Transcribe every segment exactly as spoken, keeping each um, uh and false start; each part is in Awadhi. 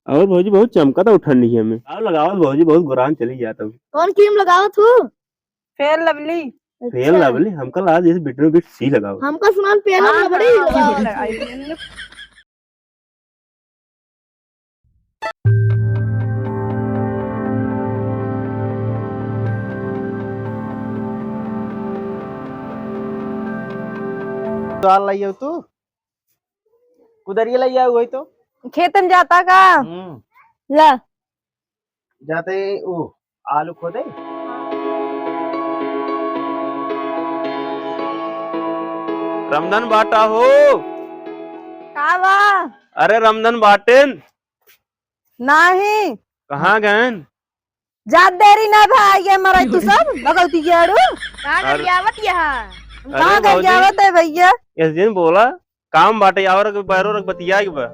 और भौजी बहुत चमकत हउ ठंडी में। का लगावत भौजी, बहुत गोरान चली जात हउ। कौन cream लगावत हउ? Fair Lovely। Fair Lovely? हमका लाग जैसे Vitamin C लगावत। हमका सुनान Fair Lovely लगावत। दाल लाइयो तू? कुदरिया लाइया, वही तो। खेत में जाता का? हम्म। ला। जाते वो आलू खोदे। रमधन बाटा हो। का बा? अरे रमधन बाटेन। नाही। कहाँ गएन? जात देरी ना भा, ये मराई तू सब, भगवती के आड़ू। का अरे गरियावत यहाँ? अरे कहाँ भौजी। गरियावत है भैया? इस दिन बोला, काम बाटे, आवर के बैरो रख बतिया के बा।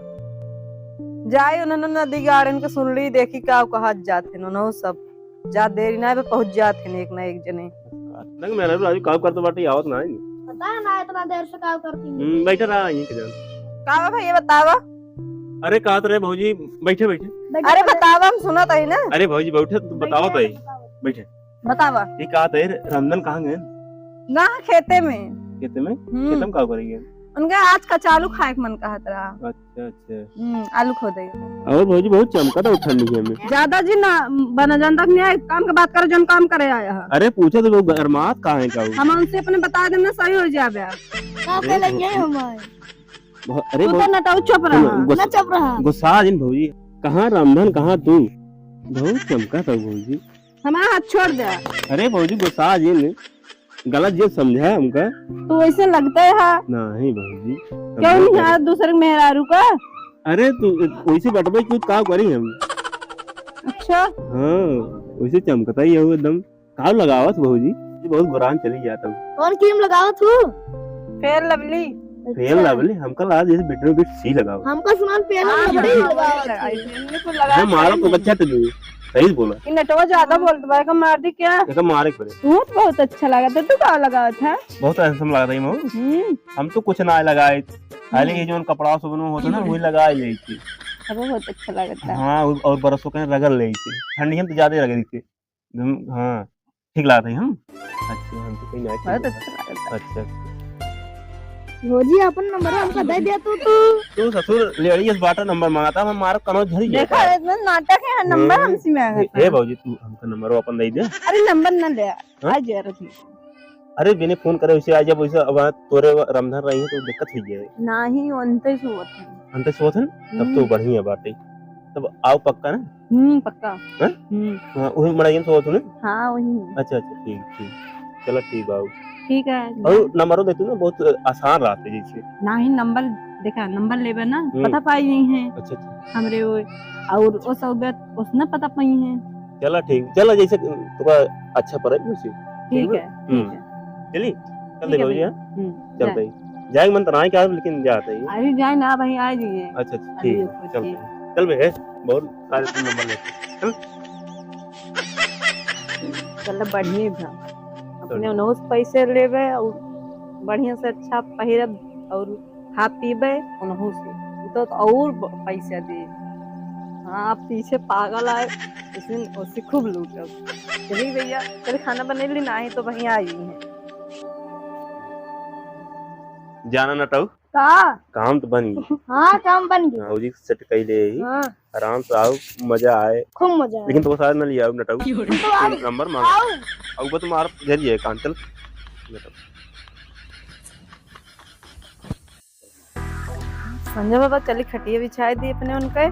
जाए उन्होंने नदी गाड़न के सुन ली, देखी का कहत जात है, उन्होंने सब जात देरी ना बा, पहुँच जात है एक ना एक जने। नंग मेरा राजू काम करते बाटे, आवत ना है। पता है ना इतना देर से काम करती हूँ। हम्म, बैठे रहा यहीं के जान। का बा भैया बतावा? अरे कहत रहे भौजी, बैठे, बैठे। अरे बतावा, हम सुनत हई ना। अरे भौजी बैठे, तू बतावत हई। बैठे। बतावा। ये कहत है, रंजन कहाँ गए? गा खेते में। खेते में? हम्म। खेते में का करेंगे? उनका आज कचालू खाए के मन कहत रहा। अच्छा, अच्छा। हम्म, आलू खोदे। और भौजी बहुत चमकत है ठंडी में। ज्यादा जी ना बना जानता कि नहीं, काम के बात करे, जौन काम करे आया है। अरे पूछे तो लोग गरमात कहाँ है का? हम उनसे अपने बता देना, सही हो जावे। का अरे कहले भौजी। ये हमारे? भौ-, अरे तू तो भौ-, नटाऊ चुप सुनो, रहा। गुस-, ना चुप रहा। गुस्सा जिन भौजी। कहाँ रामधन, कहाँ तू? बहुत चमका था भौजी। हमारा हाथ छोड़ दे। अरे भौजी गुस्सा जिन, गलत जे समझा हमका। तू वैसे लगता है। नहीं भौजी, क्यों नहीं समझा है दूसरे के मेहरारू का? अरे तू वैसे बटबे कुछ का करी हम। अच्छा। हाँ, वैसे चमकता ही है वो एकदम। का लगावत भौजी? ये बहुत गोरान चली जात हूँ। कौन cream लगावत हूँ? Fair Lovely। Fair अच्छा। Lovely? हमका लगा जैसे Vitamin C लगावत। हमका सुनान Fair हाँ, Lovely हाँ, लगावत लगाई है। थी। हमने तो लगाई है। मारा तो बच्चा तो नहीं। सही बोला। ये नटवा ज्यादा बोलत बा, एका मार दी क्या? एका मारे के पड़े। तू तो बहुत अच्छा लगा था, तू का लगावत है? बहुत handsome लगा रही हूँ। हम्म। हम तो कुछ ना लगाए, खाली हम्म। ये जो कपड़ा सब होता ना, वही लगा ले थी। अब बहुत अच्छा लगा था। हाँ, और, और बरसों के रगड़ ले थी। ठंडी हम तो ज्यादा ही रगड़ी थी। एकदम, हाँ, ठीक लागत है हम। अच्छा, हम तो कहीं नहीं बहुत अच्छा लागत है। अच्छा, अच्छा। भौजी, अपन नंबर हमका दे दे तू, तू। तू ससुर लेडीज बाटा नंबर मांगता, हम मारो कनो झरी देखा, जाता है। इतना नाटक है, नंबर हे, हमसे मांगता हे है। भौजी, तू हमका नंबर अपन दे दे। अरे, नंबर ना दे, हाँ? आ जा रही। अरे, बिने फोन करे वैसे आ जा, वैसे अब तोरे रमधन रही है तो दिक्कत हो जाए। नाही, अंते से होत है। अंते से होत है? तब तो हम्म। बढ़िया बात है। तब आओ पक्का ना? हम्म, पक्का। हैं? हम्म। हाँ, वही मड़ाइयन से होत हो ना? हाँ, वही। अच्छा, अच्छा, ठीक, ठीक। चलो, ठीक बा। ठीक है। और नंबरो देती ना, बहुत आसान रहते जैसे। नाही, नंबर, देखा, नंबर लेबे ना, हम्म। पता पाई गई है। अच्छा, अच्छा। हमरे वो, और वो सब उसने पता पाई है। चला ठीक, चला जैसे तुका अच्छा पड़े वैसे। ठीक है, हम्म। ठीक है। चली, चल ठीक है देखो भैया। भैया। हम्म, चलते जाए। ही। जाए मन तो ना क्या, लेकिन जाते ही। अरे जाए ना भाई, आ जाइए। अच्छा, अच्छा, अरे ठीक ये है, कुछ चलते ही। हैं। चल बे, है, बहुत सारे तुम नंबर लेते। चल। चल बढ़िया था। अपने चल। उनहु से पैसे लेबे और बढ़िया से अच्छा पहिरब और खा पीबे उनहु से, उ तो, तो और ब-, पैसा दे। हाँ, आप पीछे पागल आए, उस दिन उससे खूब लूटब। चलिए भैया, चल खाना बने ली, ना ही तो वहीं आई हैं। जाना नटाऊ? का? काम तो बन गई। हाँ, काम बन गई। हाँ, उजी set कई ले ही। हाँ। आराम से आओ, मजा आए। खूब मजा आए। लेकिन तो साथ न लिया नटाऊ। तो आओ। नंबर मांगो। आओ। अब वो तो मार जरिए कान, चल। संजय बाबा, चली खटिया बिछाए दी अपने उनके।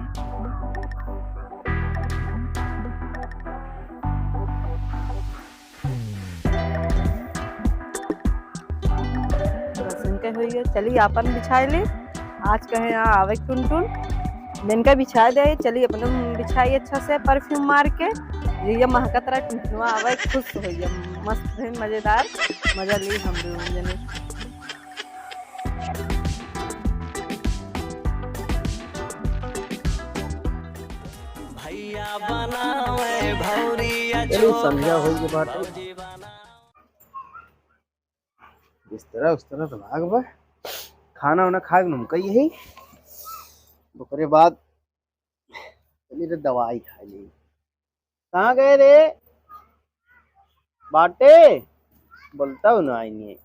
बस उनके होइए, चली आपन बिछाए ली। आज कहे यहाँ आवे टुनटुन, इनका बिछाए दे, चली अपने बिछाई अच्छा से perfume मार के। ये, ये महकत रहा टुनटुनवा आवे, खुश होइए, मस्त है, मजेदार, मजा ली हम दोनों जने। भैया बनावे भौरिया चली, संध्या होई के बाटे। भौजी बना- बिस्तरा उस्तरा तो भाग बा। खाना उना खा के नुमकई है। ओकरे बाद चली रे, दवाई खाइ ली। कहाँ गए रे? बाटे? बोलता हूँ ना, आएंगे।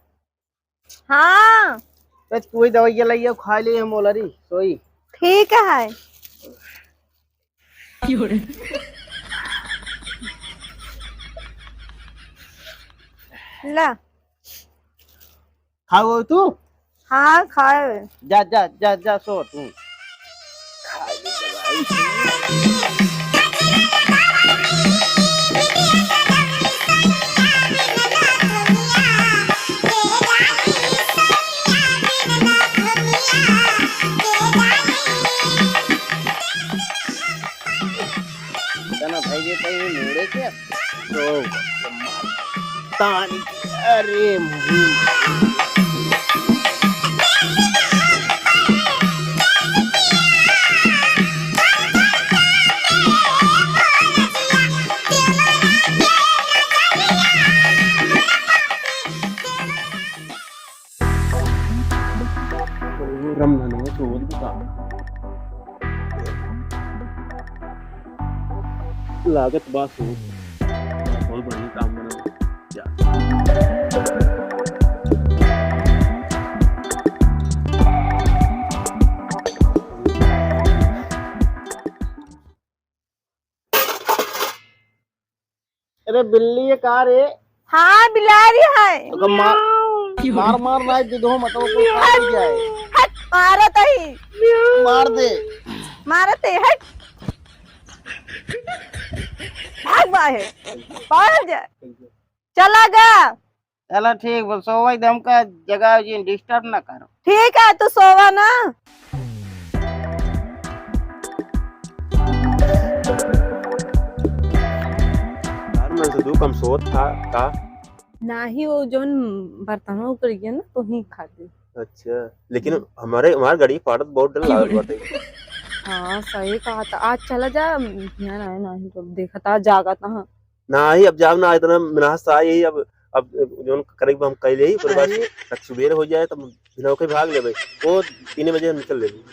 हाँ। तो तू ही दवाई के लाइए, खाइ ली हम बोला रही, सोई। ठीक है। ला। खाओ तू? हाँ, खाए। जा, जा, जा, जा, सो तू। तना भाई के कहीं मुड़े के तो तानी। अरे मुंह। रमधनवा सोवत बा का? लागत बा सोवत। बहुत बढ़िया काम बना। जा। अरे बिल्ली, ये का रे? हाँ, बिलारी है। तो कब मार, मार, मार, ना दे दो, मतलब, कोई खा नहीं जाए। हट, मारत ही। मार दे। मारत ही, हट। भाग बाहे। भाग जा। चला गा। चला ठीक बा, सोवा दे, हमका जगाओ जिन, disturb ना करो। ठीक है, तू सोवा ना। यार, मैं तो कम सोत था का? नाही, वो जोन बर्तनवा ऊपर गया ना, तो ही खाते। अच्छा, लेकिन हम्म। हमारे, हमारे गाड़ी फाटत बहुत डर लागत बाटे। हाँ, सही कहा था। आज चला जा, ध्यान आए नाही तो देखा था, जागा था। नाही, अब जाब ना, इतना मिनहास आ यही, अब, अब जोन करे के बा हम कह लेही, ओकरे बाद अरे। तक सुबेर हो जाए, तब बिना ओके भाग लेबे। वो तीन बजे हम निकल लेबे।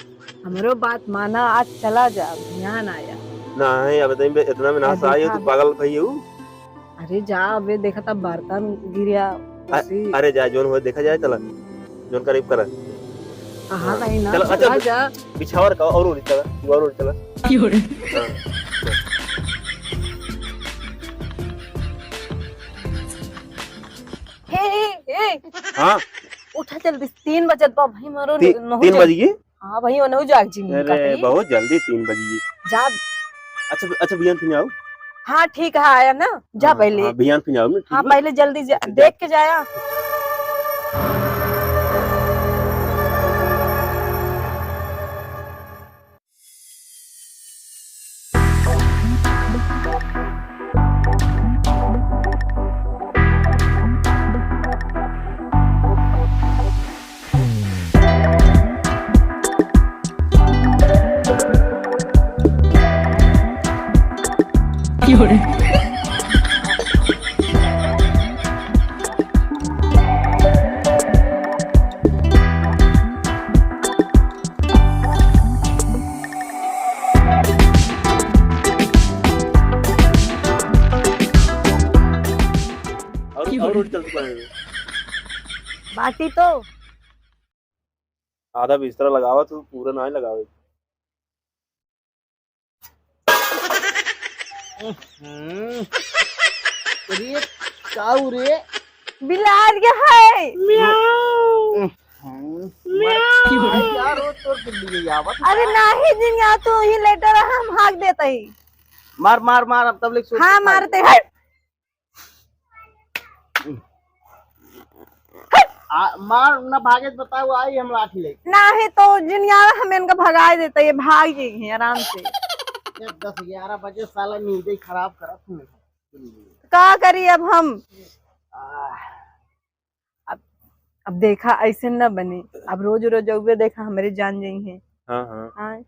हमरो बात माना, आज चला जा, ध्यान आया। नाही, अब इतना, इतना मिनहास अरे आ यही, देखा तू अबे। पागल भई हऊ। अरे जा, अबे देखा था बर्तन गिरिया, अ-, उसी। अरे जा, जोन हो देखा जाए, चला। जोन करीब करा। कहाँ हाँ। कहीं ना, चला, अच्छा, चला जा। बिछावर का और ओरी चला, तू और ओरी चला। की हो रे? हाँ। हे, हे, हे। हाँ। उठा जल्दी, तीन बजत बा भाई, मारो ती-, नहु तीन जल्दी। बज गई? हाँ भाई, ओनहु जाग जी, अरे, बहुत जल्दी तीन बज गई। जा। अच्छा, अच्छा, बिहान फिर आओ। हाँ, ठीक है, आया ना, जा हाँ, पहले। हाँ, बिहान फिर आओ ना, ठीक हाँ, है? पहले जल्दी जा, अच्छा, जा। देख के जाया। और, और रोटी चल चुका है। बाटी तो आधा बिस्तरा लगावा तू, पूरा ना लगावे। हम्म। अरे, काऊ रे? बिलार के है। म्याऊ। हम्म। म्याऊ। मार, मार, यार, रोज तोर बिल्ली गई आवत। अरे नाही जिन, या तू ही लेटर हम हाक देते ही। मार, मार, मार, अब तब लिख सोच हाँ, के मारते हैं। आ, मार ना भागे तो बताओ, आई हम लाठी लेके। नाही तो जिन यार हम इनका भगाए देते, ये भाग गई हैं आराम से। ये दस ग्यारह बजे साला नींद ही खराब करत हूँ। का करी अब हम? आह। अब, अब देखा ऐसे न बनी, अब रोज रोज उबे देखा हमरे जान जाई हैं। हाँ, हाँ। हाँ,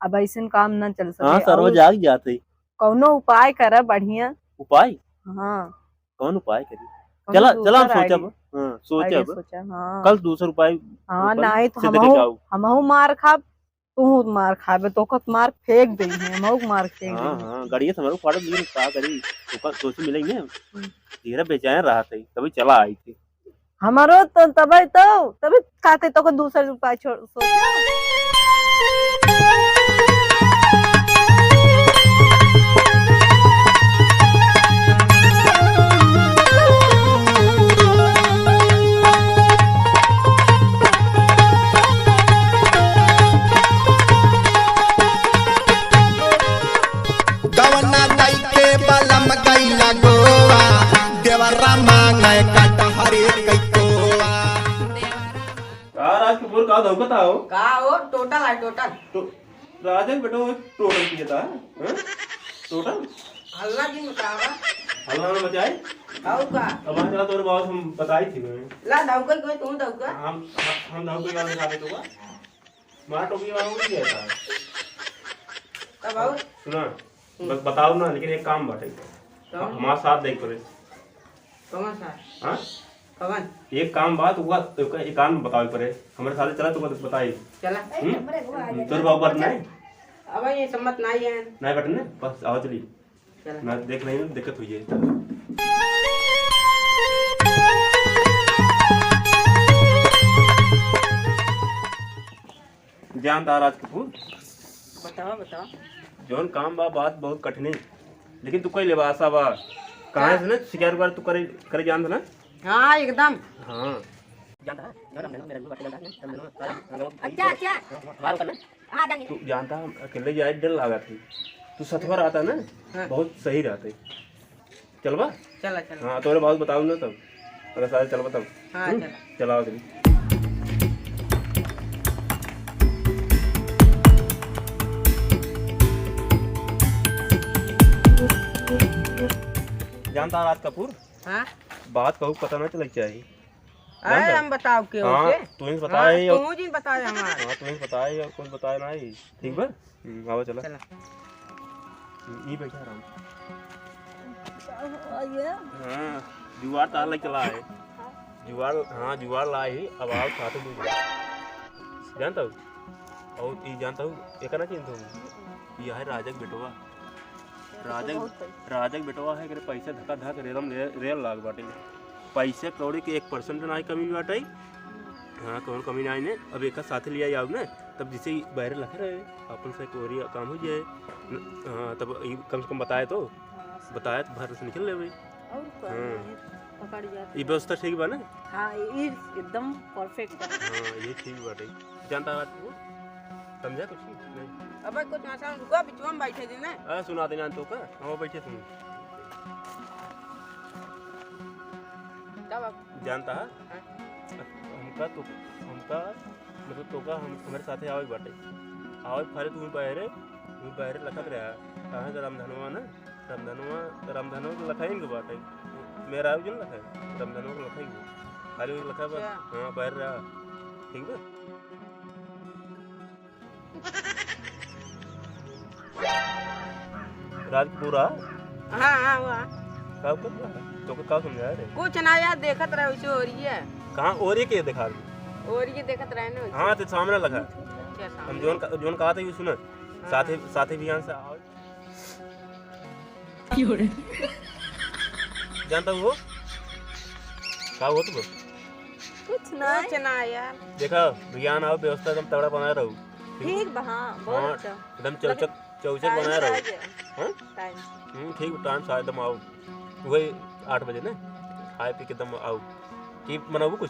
अब ऐसे काम न चल सके। हाँ, सरवा और जाग जाते। कौनो उपाय करा बढ़िया। उपाय? हाँ। कौन उपाय करी? कौनो चला, चला हम दूसर सोचब। आगे। हाँ, सोचब। आगे सोचा, हाँ। कल दूसर उपाय हाँ, अपन नाही तो सिद्ध हमहू, करके आऊ। हमहू मार खाब, तू मार खाबे, तोका मार फेंक देइहैं, मऊ मार फेंक हाँ, देइहैं। हाँ, गाड़िया से हमारे फाड़त नहीं, का करी? तोका सोचे मिलेंगे। हम्म। तेरा बेचैन रहा थे, तभी चला आई थी। हमारो तो तबे तो, तभी खाते तो को दूसरा उपाय छोड़, सोचा। गवना दई के बलम गइला गोवा, देवरा मांगे कटहरे कइकोवा। का राज कपूर, का धौकत हो? का हो? टोटल है, टोटल। तो राजा के बेटा वो टोटल पिए था, हैं? टोटल? हल्ला जी मचावा। हल्ला ना मचाए? और का? अब आज चला तोरे बाबा से हम बताई थी मैं। ला धौके कोई तू धौका। हम, हम, हम धौके वाले खा लेते हुआ। मार टोपी वाला हो गया था। तब और? सुना, हम्म। बस बताओ ना, लेकिन एक काम बाटे। कौन? हमारा साथ देख पड़े। कौन साथ? हाँ? कौन? एक काम बात हुआ, तो का एक काम बताओ पड़े। हमारे साथ चला, तो बताई। चला। हम्म? तोर बाबू बात नहीं? अब ये सम्मत नहीं है। नहीं बटने, बस आओ चली। चला। मैं देख रही हूँ, दिक्कत हुई है। जानता राज कपूर? बतावा, बतावा। जौन काम बा, बात बहुत कठिन है, लेकिन तू कई लेबा आशा बा। कहाँ का? से ना शिकार उकार तू करे, करे जानत ना? हाँ, एकदम। हाँ। जानता है? जानता है, मेरा भी बात जानता है, जानता है। अच्छा, अच्छा। मारो करना। हाँ, जानी। तू जानता, हम अकेले जाए डर लागत है। तू सथवा रहता ना, हाँ। बहुत सही रहते। चलबा? चला, चला। हाँ, तोरे बाबू बताऊ ना तब। अगर सारे चलबा तब। हाँ, हम्म? चला। चलाओ जल्दी। जानता राज कपूर? हाँ? बात कहू पता ना चले के चाही। अरे, जानता? हम बताओ के हाँ, उसे? तू ही बताए हाँ, और तू ही बताए हमार। हाँ, तू ही बताए और कुछ बताए ना ही। ठीक बा? हम्म, आवा चला। चला। हम्म, ई बैठा आराम। आइए। हाँ, जुआर तार लग चला है। जुआर, हाँ, जुआर ला ही, अब आओ साथ में जुआर। जानता हो? और ई जानता हो, एका ना चिन्हत हो? ई है राजक बेटवा। राजक, बहुत पैसा। राजक बेटवा है, एकरे पैसा धका धक रेलम रे-, रेल लाग बाटे। पैसा कौड़ी के एक percent ना कमी बाटे। हाँ, कौन कमी ना आइने। अब एका साथे लिया जाओ ना, तब जिसे ही बाहर लखे रहे, अपन से कोरी काम हो जाए। न-, हाँ, तब ई कम से कम बताए तो, हाँ, सही। बताए तो भर से निकल लेबे। और का, हाँ। ये पकड़ जाता ई है। व्यवस्था ठीक बा ना? हाँ, ई एकदम perfect बा। हाँ, ये ठीक बाटे। जानता बात को? समझा कुछ? नहीं। अबे कुछ ना समझ, रुको, बिचवा में बैठे थे ना। अरे सुना देना तो का? हाँ, बैठे तुम। का बाबू? जानता है? हाँ। हमका तो, हमका, मतलब तोका हम, हमारे साथे आवे के बाटे। आवे के फारे तू बाहरे, तू बाहरे लखत रहा। कहाँ का रामधनवा ना? रामधनवा, रामधनवा के लखाइन के बाटे। मेरा आवे के ना लखाइन, रामधनवा के लखाइन के। खाली वो लखा बा, अच्छा। हाँ, बाहर रहा। ठीक बा? राजपुरा। हाँ, हाँ, हुआ। का कर रहा है? तो का समझा रहे? कुछ ना यार, देखत रहे उसे हो रही है। कहाँ हो रही है, के देखा रही? हो रही है, देखत रहे ना उसे। हाँ, तो सामने लगा। अच्छा, सामने। हम जोन का, जोन कहा था, ये सुना। हाँ। साथे, साथे बिहान से आओ। जानता हो? का हो तुम? कुछ ना। कुछ ना यार। देखा, बिहान आओ, व्यवस्था एकदम तगड़ा बनाए रहो। ठीक बा, हाँ, बहुत हाँ, अच्छा। एकदम चौचक, लेकिन चौचक बनाए रहो। Time से आ जाए। हाँ? Time से। हम्म, ठीक, time से एकदम आओ। वही आठ बजे ना, खाए पी के एकदम आओ। की बनाबू कुछ?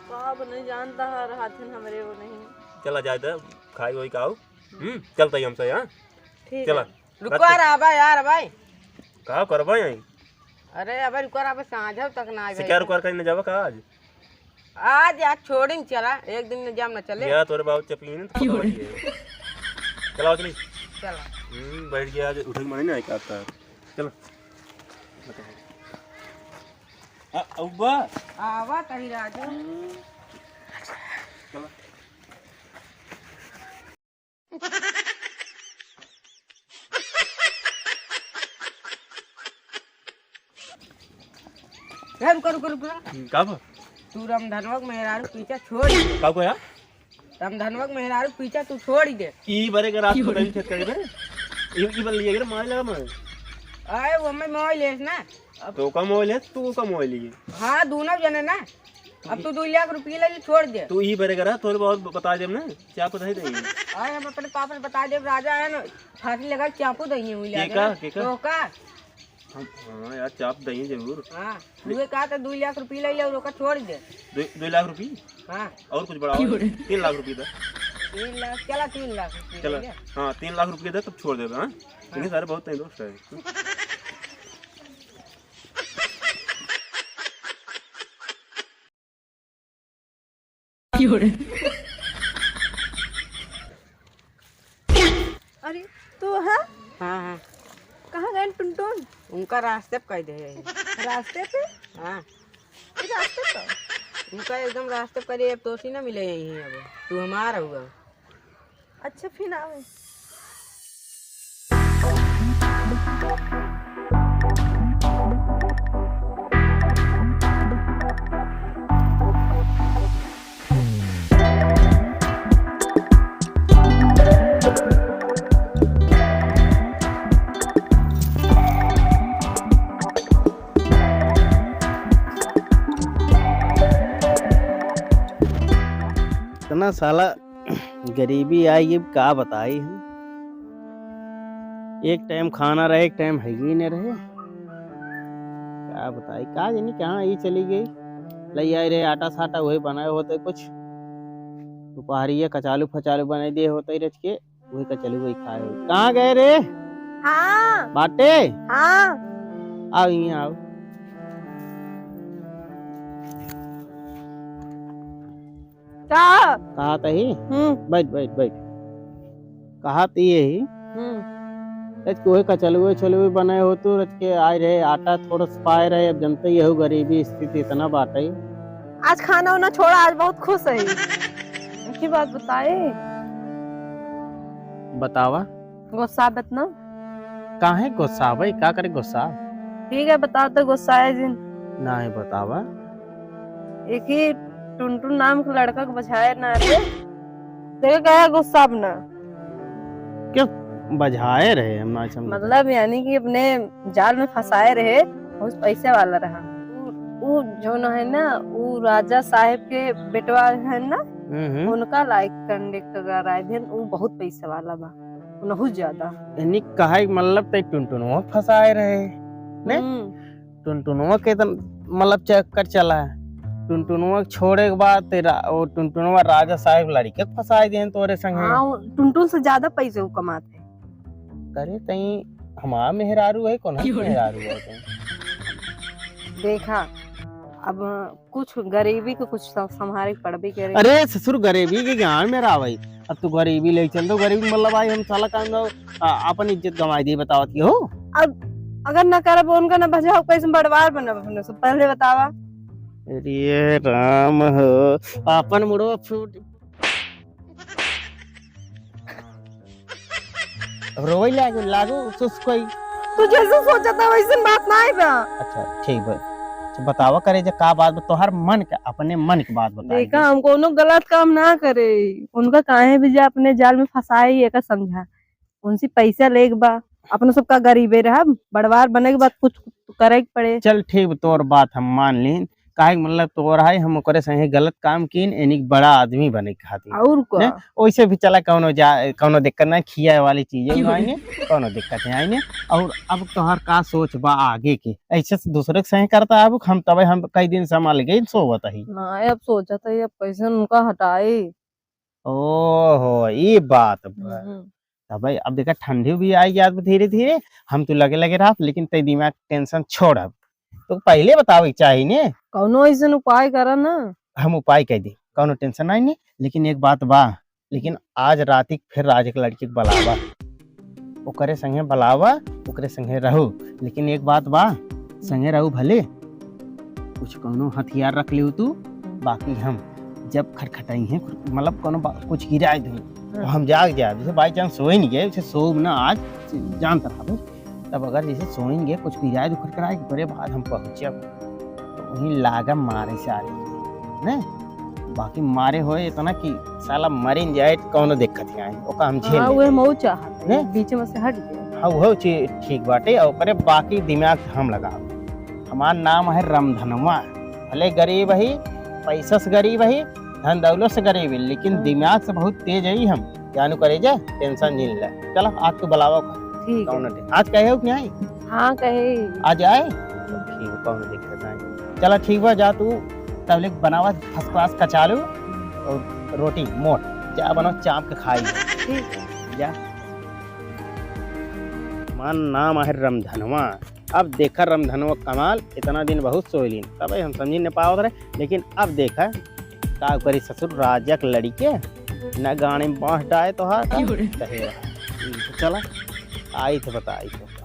का अब नहीं जानता है, रहथिन हमरे वो नहीं। चला जाए तो, खाई वही का आओ। हम्म, चलता ही हमसे, हाँ? ठीक चला। है। रुको यार, आबा यार, भाई। का करबा यहीं? अरे, अबे रुको यार, अबे साँझ तक ना आए शिकार भाई। उकार कहीं न जाबा का आज? आज यार, छोड़िन चला, एक दिन न जाम न चले। यार, तोरे बाबू चपीन तो पकड़ लिए। चला, चली। चला। हम्म, बैठ गया, आज उठे के मन ही नहीं करता। चलो। आ, अब्बा। आवा तही राजू। हम्म। चलो। ए, रुको, रुको, रुको। हम्म, का बा? तू रामधनवा के मेहरारू पीछा छोड़। का को यार? रामधनवा के मेहरारू पीछा तू छोड़ ही दे। ई बरे के रात को तभी खेत करे बे। ई, ई बन लिए रे, माय लगा माय। आए, वो मैं मोबाइल लेस ना। अब तो का मोबाइल है, तू का मोबाइल लिए? हाँ, दोनों जने ना। अब तू दो लाख रुपये ले ले, छोड़ दे। तू ई बरे करा, तोरे बहुत बता देब ना, चाप दही दही। अरे, हम अपने पापा से बता देब, राजा है ना, फांसी लगा के चापू दही हुई के लागे का, ना। के का? तो का? हम, हाँ यार, चाप दही जरूर। हाँ, ले। तू ये कहा तो दो लाख रुपये ले ले और ओका छोड़ दे। दो, दो लाख रुपये? हाँ। और कुछ बढ़ाओ। तीन लाख रुपये दे। तीन लाख, चला तीन लाख रुपये चला, ले ले। हाँ, तीन लाख रुपये दे, तब छोड़ देबे, हाँ? हाँ। इन्हें सारे बहुत नहीं दोस्त है। अरे, तू है? हाँ, हाँ। कहाँ गए टुनटुन? उनका रास्ते पे कह दे। रास्ते पे? हाँ। ये रास्ते पे? उनका एकदम रास्ते पे कह दे, अब तोसी ना मिले यहीं अब। तू हमार हुआ। अच्छा, फिर आवे। इतना साला गरीबी आई, अब का बताई हम। एक टाइम खाना रहे, एक टाइम है ही न रहे। का बताई, का जानी कहाँ ई चली गई। लई आई रहे आटा साटा, वही बनाए होते कुछ। दोपहरिया कचालू फचालू बनाई दिए होते रच के, वही कचालू वही खाए होते। कहाँ गए रे? हाँ। बाटे? हाँ। आओ, यहाँ आओ। का? कहा तही? हम्म। बैठ, बैठ, बैठ। कहा त यही। हम्म। रच के वही कचलुए उचलुए बनाए हो तू, रच के आए रहे, आटा थोड़ा सा पाए रहे, अब जनते ही हो गरीबी स्थिति इतना बाटे। आज खाना उना छोड़ा, आज बहुत खुश है। की बात बताए? बतावा। गुस्सा बत ना। काहे गुस्सावे? का करे गुस्सा? ठीक है, बताओ तो गुस्सा है जिन। नाहीं बतावा। एक ही टुनटुन नाम के लड़का के बझाए ना रे। देखो क्या गुस्सा अपना। क्या बझाए रहे हम ना समझ। मतलब यानी कि अपने जाल में फंसाए रहे, बहुत पैसे वाला रहा। उ, उ जो न है ना, उ राजा साहेब के बेटवा है ना, हम्म, हम्म। उनका लाइक कंडक्टर रहा है, वो बहुत पैसे वाला बा। उनहु ज्यादा। यानी कहे के मतलब तै टुनटुनवा फंसाए रहे, ने? हम्म। टुनटुनवा के त मतलब चक्कर चला है। टुनटुनवा के छोड़े के बाद तेरा, वो टुनटुनवा राजा साहेब लड़के के फंसाए दिए तोरे संगे। हाँ, वो टुनटुन से ज्यादा पैसे वो कमाते हैं। करे तई हमार मेहरारू है, कौन है क्यों रे? मेहरारू है तई? देखा, अब कुछ गरीबी के कुछ सम-, संभारे के पड़बे करे। अरे ससुर, गरीबी के गांव में रहा भाई। अब तू गरीबी ले चल दो, गरीबी मतलब आई हम साला काम दो, आ, अपन इज्जत गंवाई दी, बतावत की हो। अब अगर ना करब उनका ना बजाओ, कैसे बड़वार बनब अपने से, पहले बतावा। अरे राम हो, अपन मुड़वा फूट। अब रोवै लागू, लागू सुसुकई। तू जैसे सोचा था वैसे बात ना है बा। अच्छा, ठीक बा। अच्छा, बतावा करे जे का बात बा, तोहर मन के, अपने मन के बात बताई देखा, दे। हम कोनो गलत काम ना करे। उनका काहे भी जा अपने जाल में फंसाए, ये का समझा। उनसे पैसा लेके बा, अपना सबका गरीबे रहा, बड़वार बने के बाद कुछ करे के पड़े। चल ठीक बा, तोर बात हम मान लीन। काहे के मतलब तोर है, हम ओकरे संगे गलत काम कीन, एनिक बड़ा आदमी बने के खातिर। और का? ने? ओइसे भी चला, कौनो जा, कौनो दिक्कत नहीं, खियाए वाली चीजें क्यों? आएंगे, कौनो दिक्कत नहीं आएंगे। और अब तोहर का सोच बा आगे के? ऐसे से दूसरे के संगे करता अब हम, तबे हम कई दिन से हम अलगे ही सोवत ही। ना, अब सोचत ही, अब कैसे उनका हटाई? ओहो, ई बात बा। हम्म। तबे अब देखा, ठंडी भी आई जात बा धीरे धीरे, हम तू लगे लगे रहब, लेकिन तै दिमाग tension छोड़ अब। तो पहिले बतावे के चाही ने। कौनो ऐसन उपाय करा ना। हम उपाय कह दी, कौनो tension नहीं ने, लेकिन एक बात बा, लेकिन आज रात के फिर राज के लड़की के बुलावा, ओकरे संगे बुलावा, ओकरे संगे रहू, लेकिन एक बात बा, संगे रहू भले, कुछ कौनो हथियार रख लियो तू, बाकी हम जब खटखटाई हैं, मतलब कौनो बा-, कुछ गिराए दे, तो हाँ। हम जाग जाए, जैसे by chance सोए नहीं गए, उसे सो ना आज, जानता था भाई। तब अगर जैसे सोएंगे, कुछ गिराए दुखर कराए, ओकरे बाद हम पहुँचब, तो वहीं लागब मारे सारे, ने? बाकी मारे होए इतना कि साला मरिन जाए त कौनो दिक्कत ही आए, ओका हम झेल हाँ, लेबे। उहे मऊ चाहत है, ने? बीच में से हट गए। हाँ, वो चीज ठीक बाटे, और ओकरे बाकी दिमाग हम लगाओ। हमार नाम है रमधनवा, भले गरीब ही, पैसा से गरीब ही, धन दौलत से गरीब ही, लेकिन हाँ। दिमाग से बहुत तेज ही हम। जानू करेजा, tension नहीं ले। चला, आज तू बुलावा का। ठीक है। कौन दे? आज कहे हो कि नहीं? हाँ, कहे। आज आए? ठीक, कौन दिक्कत नहीं। चला, ठीक बा, जा तू तबले बनावा first class कचालू और रोटी मोट। जा बनाओ, चाप के खाई। ठीक है। जा। हमार नाम है रमधनवा। अब देखा रमधनवा कमाल, इतना दिन बहुत सोइलिन, तबे हम समझी न पावत रहे, लेकिन अब देखा का करी ससुर, राजा के लड़िके न गाने में बांस डाए तोहार का। क्यों रे? सही बात। चला, आई थे बताई थे।